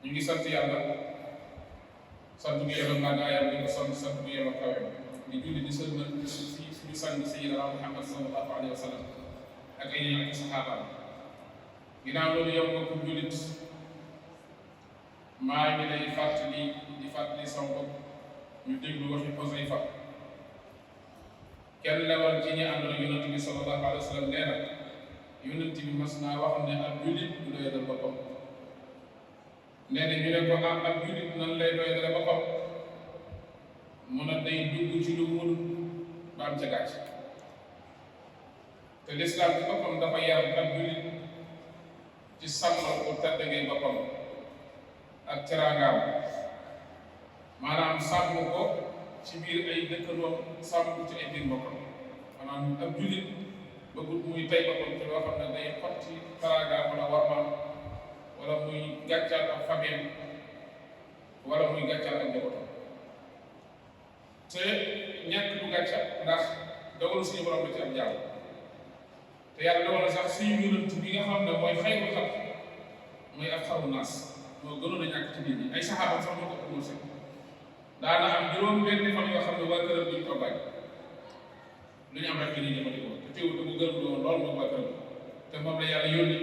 ñu ngi sant yàlla sant bi yàlla màggaayam di ko sant bi yàlla kawe di julli di sëlmal ci suñu sang sayyidina Muhammad sallallahu alayhi wa sallam ak ay ñoom ak saxaabaam ginnaaw loolu yow nga ko jullit maa ngi lay di fàttali sama bopp ñu déglu waxi Xusayfa kenn la woon ci ñi àndoon yonent bi sallallahu alayhi wa sallam nee na yonent bi mas naa wax ne ab jullit du doyadal boppam nee na ñu ne ko ab jullit nan lay doyadal boppam mun a day dugg ci lu mun ba am ca gàcc te lislaam ci boppam dafa yar ab jullit ci sàmmal ko tàddangay boppam ak teraangaam maanaam sàmm ko ci biir ay dëkkandoom sàmm ko ci ay biir boppam maanaam ab jullit bëggut muy tey boppam ci loo xam ne day xotti teraangaam wala warmaam wala muy gàccal ak famille wala muy gàccal ak njabootam te ñàkk du gàccal ndax dogalu suñu borom la ci am jàll te yàlla dogal na sax suñu yonent bi nga xam ne mooy xayru xalq mooy ab xaru naas moo gënoon a ñàkk ci nit ñi ay saxaabam sax moo ko ëppoon sëkk daana am juróom benn fan yoo xam ne waa këram duñ toggaay lu ñu am rek dañuy jëfandikoo te teewul te mu gërëm loolu lool moom waa këram te moom la yàlla yónni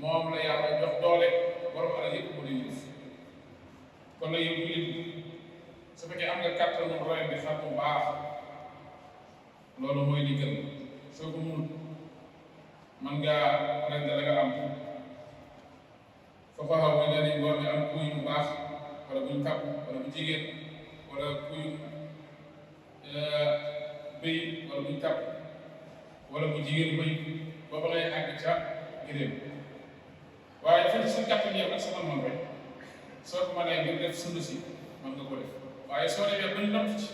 moom la yàlla jox doole borom alal yëpp mu di gis kon nag yow jullit su fekkee am nga kàttan moom roy bi xam bu baax loolu mooy li gën soo ko mënul man ngaa ren da nga am foofa xaw ma ne boo amee am kuy bu baax wala buñ kàpp wala bu jigéen wala kuy bëy wala buñ kàpp wala bu jigéen bëy booba lay àgg ca giréem waaye dafa ci sa kàttan yow ak sa man rek soo ko mënee ngir def sunu si mën nga ko def waaye soo demee bañ natt ci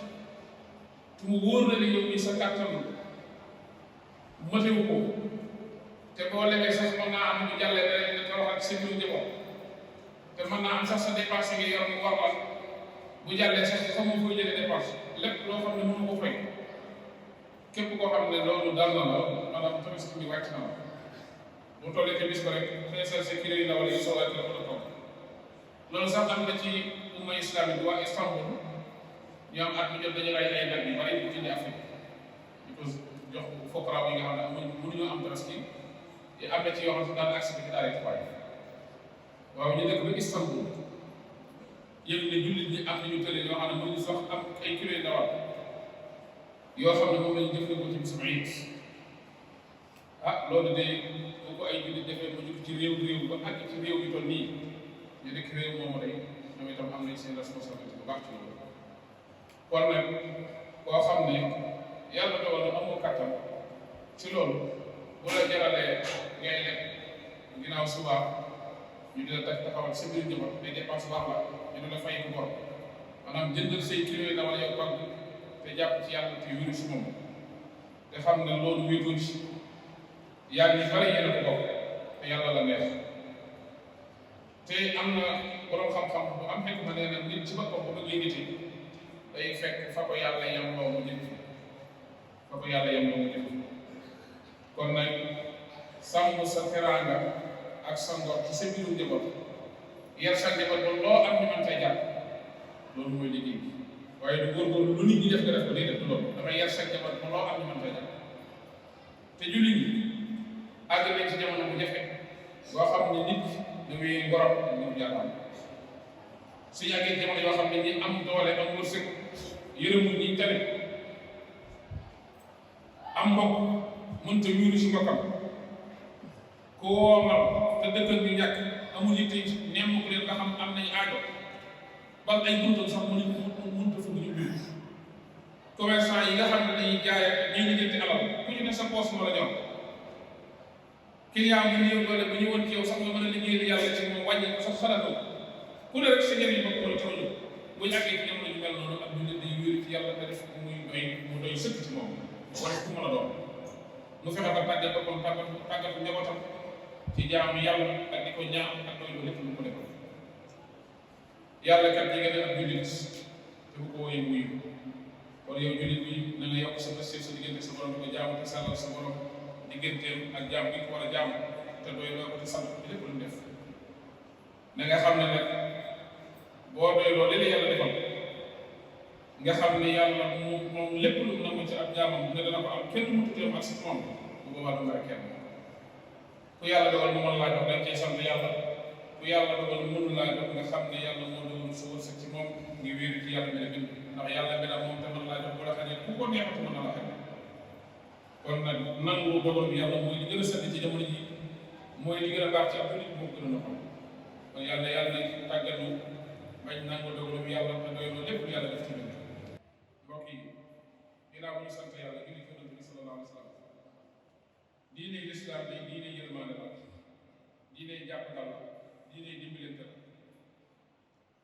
te mu wóor na ne yow nii sa kàttan matewu ko te boo lebee sax mën naa am bu jàllee rek nga taw ak seen njaboot te mën naa am sax sa dépense nga yor mu warwal bu jàllee sax xamoo fooy jëlee dépense lépp loo xam ne mënu ko fay képp koo xam ne loolu dal na la maanaam tabaski bi wàcc na la bu tollee te bis ko rek xeesal sa kilo yi la wala yu soxla la mën a toog loolu sax am na ci umma islamique waa Istanbul ñu am at mu jot dañu rey ay nag yu bari bu ci Afrique di ko jox fokkaraaw yi nga xam ne mënuñoo am tabaski te am na ci yoo xam ne daan accès ci daara tubaab yi waaw ñu nekk ba Istanbul yëg ne jullit ñi am nañu tële yoo xam ne mënuñu sax am ay kilo yu ndawal yoo xam ne moom lañu jëfandikoo ci bisu Iid loolu de bu ko ay jullit defee ba jóg ci réew ba àgg ci réew yu toll nii ñu nekk réew moomu day ñoom itam am nañ seen responsabilité bu baax ci loolu kon nag koo xam ne yàlla dogal na amoo kattan ci loolu bu la jaralee ngay lekk ginnaaw suba ñu di la taxawal sa biir njaboot day dépense baax la ñu di la fay ko bor maanaam jëndal say kilo yi dawal yow pàgg te jàpp ci yàlla te wéru si moom te xam ne loolu wéetoo ci yàlla ñu bari yéen a ko bokk te yàlla la neex te am na borom xam-xam bu am xekk ma nee na nit ci boppam bu bëggee nit yi day fekk fa ko yàlla yem loo mu jëf fa ko yàlla yem loo mu jëf kon nag sàmm sa teraanga ak sa ngor ci sa biiru njaboot yar sa njaboot ba loo am ñu mën cay jàpp loolu mooy liggéey bi waaye du góorgóorlu lu nit ñi def nga def ko day def du loolu dafay yar sa njaboot ba loo am ñu mën cay jàpp te jullit ñi àgg nañ ci jamono bu jafe boo xam ne nit ñu muy ngorom ñu jàppal su yàggee jamono yoo xam ne ñi am doole am wërsëg yërëmul ñi tamit am mbokk mënta ñuuru si mbokkam ku woomal te dëkkal ñu ñàkk amul yitte nemm ko leen nga xam am nañu aajo bal ay buntam sax mënta fu ñu biir commerçant yi nga xam ne dañuy jaay ak ñuy lijjanti alal ku ñu ne sa poos moo la ñor client bu ñëw doole bu ñu woon ci yow sax nga mën a liggéeyal yàlla ci moom wàññi ko sax xalaatoo ku ne rek sa njëriñ bopp wala taw ñu bu ñu àggee ci jamono ñu mel noonu ak ñu leen di wéeru ci yàlla te def ko muy doy mu doy sëkk ci moom wala ku mën a doon mu fexe ba tàggat boppam tàggat njabootam ci jaamu yàlla ak di ko ñaan ak doy lu lépp lu ko defal yàlla kat jege na ak jullit te bu ko wooyee wuyu kon yow jullit bi na nga yokk sa pastéef sa diggante sa borom di ko jaamu te sàllal sa borom digganteem ak jaam bi ko war a jaamu te doy loo ko te sant ko ci lépp lu mu def na nga xam ne nag boo doyloo li la yàlla defal nga xam ne yàlla moom lépp lu mu nangu ci ab jaamam ne dana ko am kenn mu tuteem ak si moom bu boobaa du nga kenn ku yàlla dogal mu mën laa jox dañ cee sant yàlla ku yàlla dogal mënu laa jox nga xam ne yàlla moo dogal sa wërsëg ci moom ngi wéeru ci yàlla bi la bind ndax yàlla bi la moom te mën laa jox bu la xañee ku ko neexatu mën na la xañee kon nag nangu dogal bi yàlla mooy li gën a sedd ci jamono ji mooy li gën a baax ci ab nit moo gën a noppal kon yàlla tàggat ñu bañ nangu dogal bi yàlla te doy lépp lu yàlla def ci ñun mbokk yi ginnaaw bu ñu sant yàlla julli ci Yonent bi sallallahu alayhi wa sallam diine lislaam bi diine yërmande la diine jàppandal la diine dimbalante la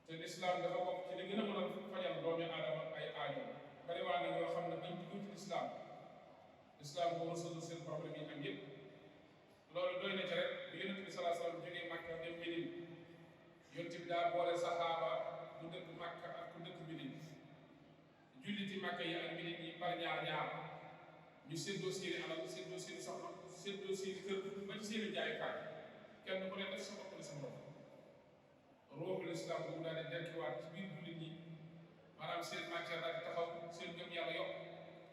te lislaam dafa bokk ci li gën a mën a fajal doomi aadama ay aajo bari waa na ñoo xam ne bañ dugg ci lislaam boo résoudre seen problème yi am yëpp loolu doy na ci rek bu Yonent bi sallallahu alayhi wa sallam jógee Màkka dem Médine Yonent bi daa boole saxaaba bu dëkk Màkka ak ku dëkk Médine julliti Màkka yi ak Médine yi par ñaar ñu séddoo seeni alal séddoo seeni soxna séddoo seeni kër ba ci seeni jaayukaay kenn ku ne def sa bopp sa bopp ruuxul islam boobu daal di dekkiwaat ci biir jullit ñi maanaam seen matière daal di taxaw seen gëm yàlla yokk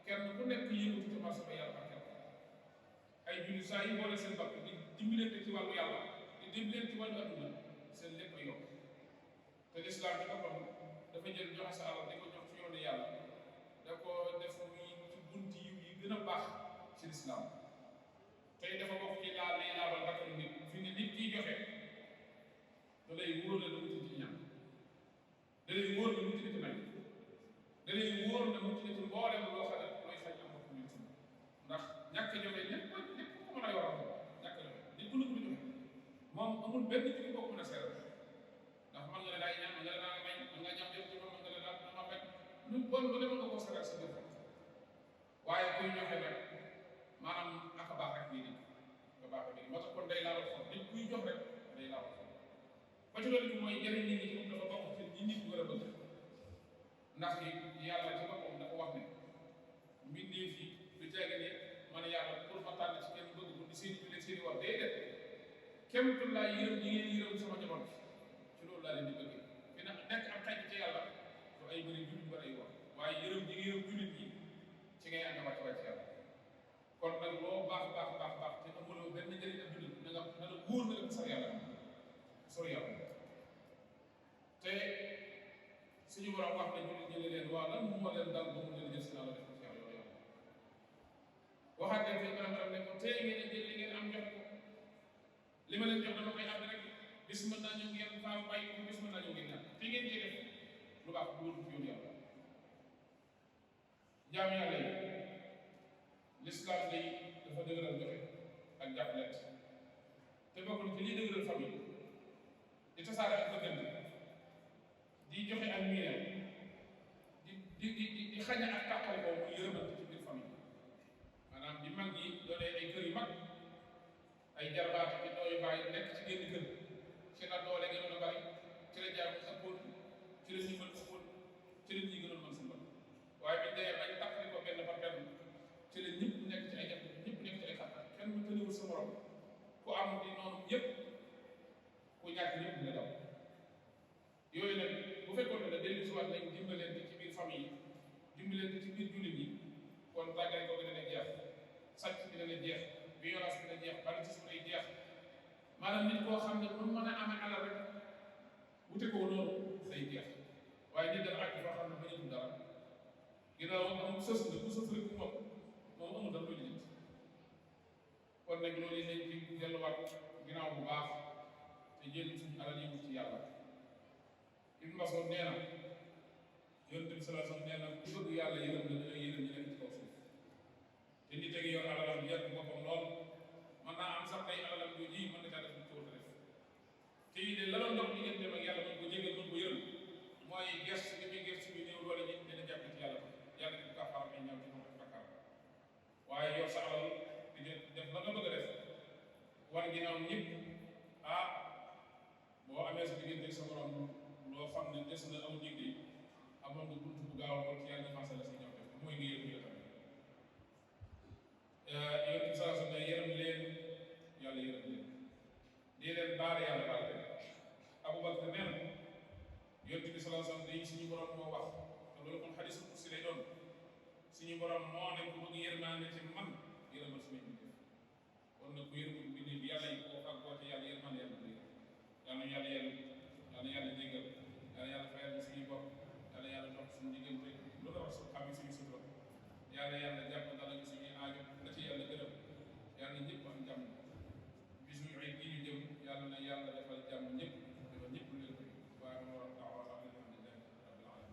kenn ku nekk yëngatu ci marché ba yàlla barkeel ay jullit saa yi boole seen bopp di dimbalante ci wàllu yàlla di dimbalante ci wàllu adduna seen lépp a yokk te l'islam ci boppam dafa jël joxe sa alal di ko jox ci yoonu yàlla da ko def muy ci bunti yi gën a baax ci l'islam tey dafa bokk ci laal yi laabal bakkaru nit fi ne nit kiy joxe da lay wóor la mu ci ñam da lay wóor la mu ci nit nag da lay wóor la mu ci nit mboolem loo xam ne mooy xañ am bokk nit ndax ñàkk joxe ñëpp ko mën a yoral ñàkk joxe nit ku nekk du joxe moom amul benn ci bokk mën a seeral ndax man nga ne daay ñaan nga ne daa may man nga ñam jëf ci man nga ne daal dama bañ lu bon lu demal nga koo seeral sa bopp waaye kuy joxe nag maanaam ak a baax rek nii nii nga baax rek nii moo tax kon day laal xol nit kuy jox rek day laal xol ba ci loolu mooy njëriñ nit ñi ci moom dafa bokk ci ñi nit war a bëgg ndax yàlla ci boppam dafa wax ne mbindeef yi du jege ne man yàlla pour ma tànn ci kenn bëgg ko di seen i seen i wax day def kéem laa yërëm ñi ngeen yërëm sama njaboot ci loolu laa leen di bëgg fi nag nekk am xaj ci yàlla du ay bëri jullit ba ay wax waaye yërëm ñi ngeen yërëm jullit ñi ci ngay ànd wàcc wàcc yàlla kon nag loo baax te amuloo benn njëriñ ak jullit na nga wóor na la sor yàlla te suñu borom wax na jullit ñi ne leen waaw lan moo leen dal ba mu leen jël si yàlla def ko ci yàlla yow waxaat leen fi maanaam ne ko tey ngeen jël li ngeen am jox ko li ma leen jox dama koy ànd rek bis mën naa ñëw ngeen faaw bàyyi ko bis mën naa ñëw ngeen ñàkk fi ngeen cee def lu baax bu wóor ci yoon yàlla jaam yàlla yi l'islam day dafa dëgëral joxe ak jàppalante te bokk na ci liy dëgëral famille di tasaare ak bëggante di joxe ak miinam di xaña ak tàqale ko muy yërëmante ci biir famille maanaam di mag yi doonee ay kër yu mag ay jarbaat ak dooyu bàyyi nekk ci génn kër ci la doole gënoon a bari ci la jaar ëppoon ci la ñu mën ëppoon ci la ñuy gënoon mën sa mbal waaye biñ demee bañ tàqale ko benn par benn ci la ñëpp nekk ci ay jafe ñëpp nekk ci ay xat-xat kenn mu tëniwul sa morom ku am di noonu ñëpp ku ñàkk ñëpp dina daw yooyu nag bu fekkoon ne dellu si waat nañ dimbalante ci biir famille yi dimbalante ci biir jullit yi kon tàggale ko dina jeex sàcc bi dina jeex violence bi dina jeex banditisme day jeex maanaam nit koo xam ne lu mën a amee alal rek wute ko noonu day jeex waaye nit dana àgg foo xam ne bañatul dara ginnaaw amul sës na ku sës rek moom amul dara lu lijjanti kon nag loolu yi nañ ci delluwaat ginnaaw bu baax te jël suñu alal yi wut ci yàlla Ibn Mas'ud nee na Yonent bi sallallahu alayhi wa sallam nee na ku bëgg yàlla yërëm la da ngay yërëm ñi nekk ci kaw suuf te nit a ngi yor alalam yar boppam lool mën naa am sax ay alalam jooju yi mën na caa def lu ci war a def te yi de la doon dox diggante ak yàlla mën ko jégal mën ko yërëm mooy gerte gi muy gerte bi néew doole ñi dina jàpp ci yàlla yàlla di ko kàffaar ay ñaaw ci moom ak bakkaar waaye yor sa alal di def la nga bëgg a def war ginnaaw ñëpp ah boo amee sa diggante sa borom loo xam ne des na aw nit yi amoon nga buntu bu gaaw a ci yàlla defal la si ñëw def mooy nga yërëm tamit yonent bi saa su ne yërëm leen yàlla yërëm leen di leen baal yàlla baal leen sallallahu alayhi wa sallam day suñu borom moo wax te loolu kon xadiisul kursi lay doon suñu borom moo ne ku bëgg yërmande